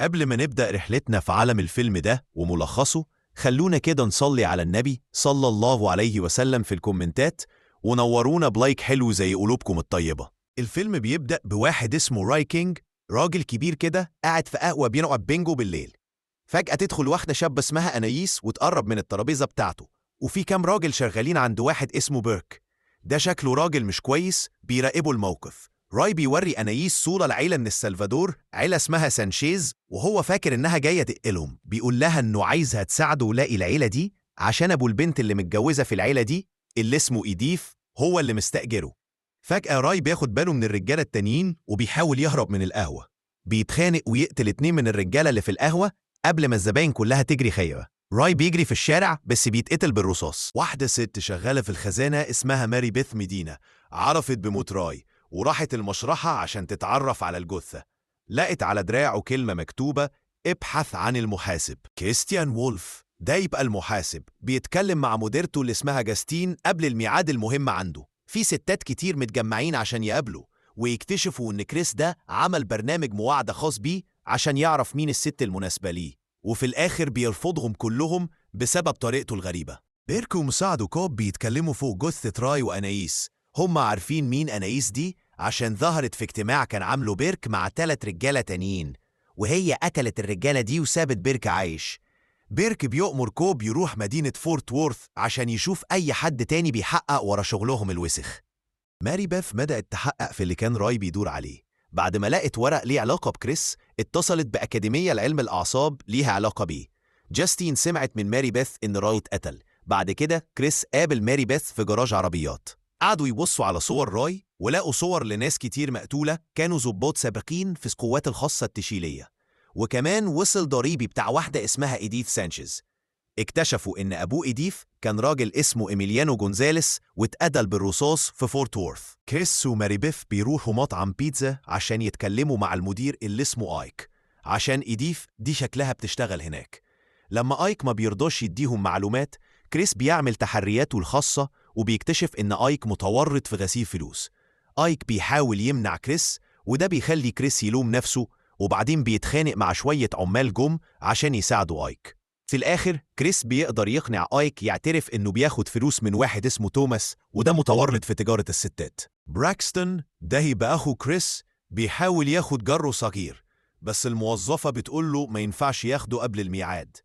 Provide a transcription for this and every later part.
قبل ما نبدأ رحلتنا في عالم الفيلم ده وملخصه، خلونا كده نصلي على النبي صلى الله عليه وسلم في الكومنتات، ونورونا ب like حلو زي قلوبكم الطيبة. الفيلم بيبدأ بواحد اسمه راي كينج، راجل كبير كده قاعد في قهوة بيلعب بينجو بالليل. فجأة تدخل واحدة شابة اسمها أنايس وتقرب من الترابيزة بتاعته، وفي كام راجل شغالين عند واحد اسمه بيرك. ده شكله راجل مش كويس، بيراقبوا الموقف. راي بيوري أنايس صورة لعيلة من السلفادور، عيلة اسمها سانشيز، وهو فاكر إنها جاية تقتلهم. بيقول لها إنه عايزها تساعده يلاقي العيلة دي عشان أبو البنت اللي متجوزة في العيلة دي اللي اسمه إيديف هو اللي مستأجره. فجأة راي بياخد باله من الرجالة التانيين وبيحاول يهرب من القهوة. بيتخانق ويقتل 2 من الرجالة اللي في القهوة قبل ما الزباين كلها تجري خايفة. راي بيجري في الشارع بس بيتقتل بالرصاص. واحدة ست شغالة في الخزانة اسمها ماري بيث ميدينا عرفت بموت راي وراحت المشرحة عشان تتعرف على الجثة. لقت على دراعه كلمة مكتوبة: ابحث عن المحاسب. كريستيان وولف ده يبقى المحاسب، بيتكلم مع مديرته اللي اسمها جاستين قبل الميعاد المهم عنده. في ستات كتير متجمعين عشان يقابلوا ويكتشفوا إن كريس ده عمل برنامج مواعدة خاص بيه عشان يعرف مين الست المناسبة ليه، وفي الآخر بيرفضهم كلهم بسبب طريقته الغريبة. بيرك ومساعده كوب بيتكلموا فوق جثة راي وأنايس. هم عارفين مين أنايس دي عشان ظهرت في اجتماع كان عامله بيرك مع 3 رجالة تانيين، وهي قتلت الرجالة دي وسابت بيرك عايش. بيرك بيؤمر كوب يروح مدينة فورت وورث عشان يشوف أي حد تاني بيحقق ورا شغلهم الوسخ. ماري بيث بدأت تحقق في اللي كان راي بيدور عليه. بعد ما لقت ورق ليه علاقة بكريس، اتصلت بأكاديمية لعلم الأعصاب ليها علاقة بيه. جاستين سمعت من ماري بيث إن راي اتقتل. بعد كده كريس قابل ماري بيث في جراج عربيات. قعدوا يبصوا على صور راي ولقوا صور لناس كتير مقتولة كانوا ضباط سابقين في القوات الخاصة التشيلية، وكمان وصل ضريبي بتاع واحدة اسمها إيديث سانشيز. اكتشفوا إن أبوه إيديف كان راجل اسمه إيميليانو جونزاليس واتقتل بالرصاص في فورت وورث. كريس وماري بيث بيروحوا مطعم بيتزا عشان يتكلموا مع المدير اللي اسمه آيك، عشان إيديف دي شكلها بتشتغل هناك. لما آيك ما بيرضاش يديهم معلومات، كريس بيعمل تحرياته الخاصة وبيكتشف إن آيك متورط في غسيل فلوس. آيك بيحاول يمنع كريس، وده بيخلي كريس يلوم نفسه، وبعدين بيتخانق مع شوية عمال جم عشان يساعدوا آيك. في الآخر كريس بيقدر يقنع آيك يعترف إنه بياخد فلوس من واحد اسمه توماس، وده متورط في تجارة الستات. براكستون ده يبقى أخو كريس، بيحاول ياخد جره صغير، بس الموظفة بتقوله ما ينفعش ياخده قبل الميعاد.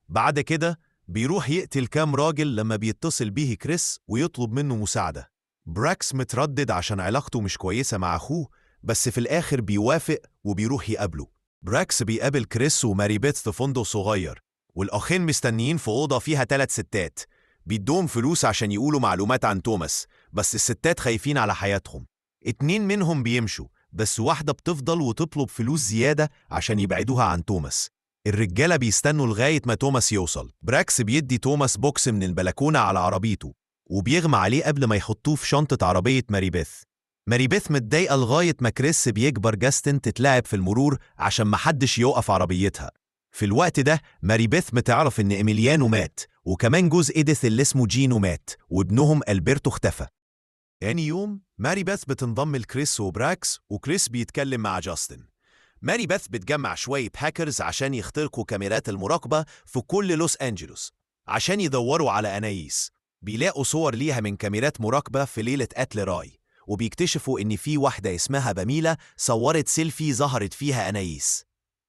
بعد كده بيروح يقتل كام راجل لما بيتصل بيه كريس ويطلب منه مساعدة. براكس متردد عشان علاقته مش كويسة مع أخوه، بس في الآخر بيوافق وبيروح يقابله. براكس بيقابل كريس وماري بيث في فندق صغير، والأخين مستنيين في أوضة فيها 3 ستات. بيدوهم فلوس عشان يقولوا معلومات عن توماس، بس الستات خايفين على حياتهم. 2 منهم بيمشوا، بس واحدة بتفضل وتطلب فلوس زيادة عشان يبعدوها عن توماس. الرجالة بيستنوا لغاية ما توماس يوصل. براكس بيدي توماس بوكس من البلكونة على عربيته، وبيغمى عليه قبل ما يحطوه في شنطة عربية ماري بيث. ماري بيث متضايقة لغاية ما كريس بيجبر جاستن تتلاعب في المرور عشان محدش يوقف عربيتها. في الوقت ده ماري بيث بتعرف إن إيميليانو مات، وكمان جوز إيديث اللي اسمه جينو مات، وابنهم ألبرتو اختفى. تاني يوم ماري بيث بتنضم لكريس وبراكس، وكريس بيتكلم مع جاستن. ماري بيث بتجمع شوية هاكرز عشان يخترقوا كاميرات المراقبة في كل لوس أنجلوس عشان يدوروا على أنايس. بيلاقوا صور ليها من كاميرات مراقبة في ليلة قتل راي، وبيكتشفوا إن في واحدة اسمها باميلا صورت سيلفي ظهرت فيها أنايس.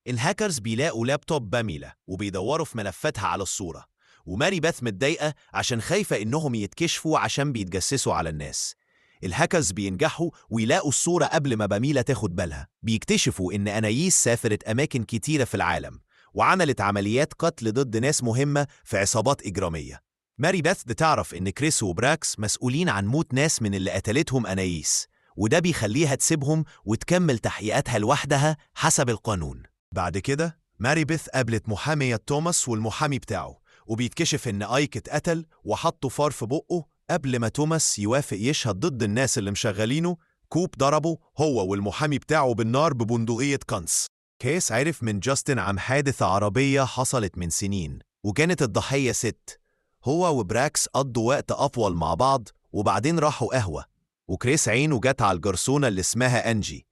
الهاكرز بيلاقوا لابتوب باميلا وبيدوروا في ملفاتها على الصورة، وماري بيث متضايقة عشان خايفة إنهم يتكشفوا عشان بيتجسسوا على الناس. الهاكرز بينجحوا ويلاقوا الصورة قبل ما باميلا تاخد بالها. بيكتشفوا إن أنايس سافرت أماكن كتيرة في العالم وعملت عمليات قتل ضد ناس مهمة في عصابات إجرامية. ماري بيث بتعرف إن كريس وبراكس مسؤولين عن موت ناس من اللي قتلتهم أنايس، وده بيخليها تسيبهم وتكمل تحقيقاتها لوحدها حسب القانون. بعد كده ماري بيث قابلت محامية توماس والمحامي بتاعه، وبيتكشف إن آيك اتقتل وحطوا فار في بقه قبل ما توماس يوافق يشهد ضد الناس اللي مشغلينه. كوب ضربه هو والمحامي بتاعه بالنار ببندقية قنص. كيس عرف من جاستن عن حادثة عربية حصلت من سنين، وكانت الضحية ست. هو وبراكس قضوا وقت أطول مع بعض، وبعدين راحوا قهوة، وكريس عينه جت على الجرسونة اللي اسمها أنجي.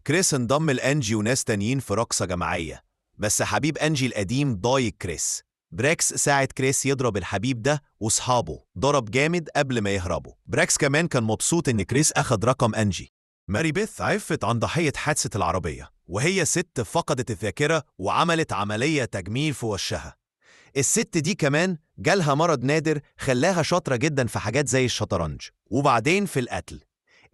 كريس انضم لأنجي وناس تانيين في رقصة جماعية. بس حبيب أنجي القديم ضايق كريس. براكس ساعد كريس يضرب الحبيب ده وصحابه ضرب جامد قبل ما يهربوا. براكس كمان كان مبسوط إن كريس أخد رقم أنجي. ماري بيث عرفت عن ضحية حادثة العربية، وهي ست فقدت الذاكرة وعملت عملية تجميل في وشها. الست دي كمان جالها مرض نادر خلاها شاطرة جدا في حاجات زي الشطرنج وبعدين في القتل.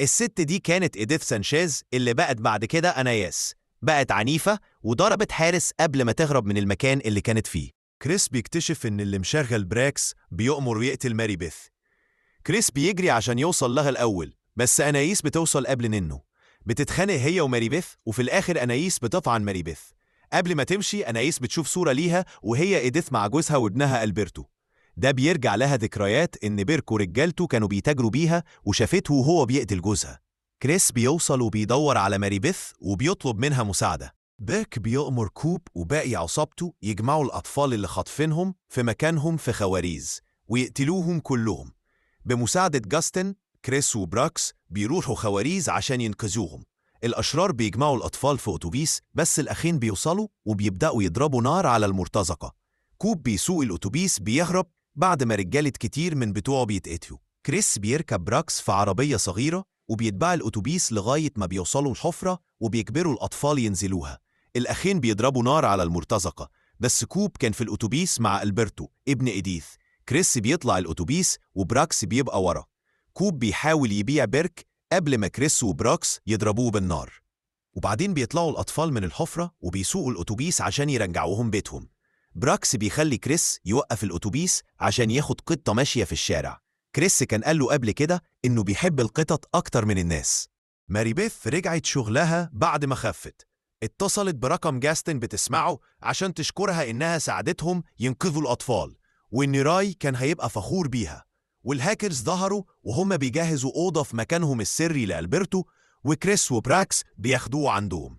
الست دي كانت إيديث سانشيز اللي بقت بعد كده أناياس، بقت عنيفة وضربت حارس قبل ما تهرب من المكان اللي كانت فيه. كريس بيكتشف إن اللي مشغل براكس بيأمر يقتل ماري بيث. كريس بيجري عشان يوصل لها الأول، بس أنايس بتوصل قبل منه. بتتخانق هي وماري بيث، وفي الآخر أنايس بتطعن ماري بيث. قبل ما تمشي أنايس بتشوف صورة ليها وهي إيديث مع جوزها وابنها ألبرتو. ده بيرجع لها ذكريات إن بيرك ورجالته كانوا بيتاجروا بيها وشافته وهو بيقتل جوزها. كريس بيوصل وبيدور على ماري بيث وبيطلب منها مساعدة. بيرك بيأمر كوب وباقي عصابته يجمعوا الأطفال اللي خاطفينهم في مكانهم في خواريز ويقتلوهم كلهم. بمساعدة جاستن، كريس وبراكس بيروحوا خواريز عشان ينقذوهم. الأشرار بيجمعوا الأطفال في أتوبيس، بس الأخين بيوصلوا وبيبدأوا يضربوا نار على المرتزقة. كوب بيسوق الأتوبيس بيهرب بعد ما رجالة كتير من بتوعه بيتقتلوا. كريس بيركب براكس في عربية صغيرة وبيتبع الأتوبيس لغاية ما بيوصلوا الحفرة وبيجبروا الأطفال ينزلوها. الأخين بيضربوا نار على المرتزقة، بس كوب كان في الأتوبيس مع ألبرتو ابن إيديث. كريس بيطلع الأتوبيس وبراكس بيبقى ورا. كوب بيحاول يبيع بيرك قبل ما كريس وبراكس يضربوه بالنار. وبعدين بيطلعوا الأطفال من الحفرة وبيسوقوا الأتوبيس عشان يرجعوهم بيتهم. براكس بيخلي كريس يوقف الأتوبيس عشان ياخد قطة ماشية في الشارع. كريس كان قال له قبل كده إنه بيحب القطط أكتر من الناس. ماري بيث رجعت شغلها بعد ما خفت. اتصلت برقم جاستن بتسمعه عشان تشكرها إنها ساعدتهم ينقذوا الأطفال، وإن راي كان هيبقى فخور بيها. والهاكرز ظهروا وهم بيجهزوا أوضة في مكانهم السري لألبرتو، وكريس وبراكس بياخدوه عندهم.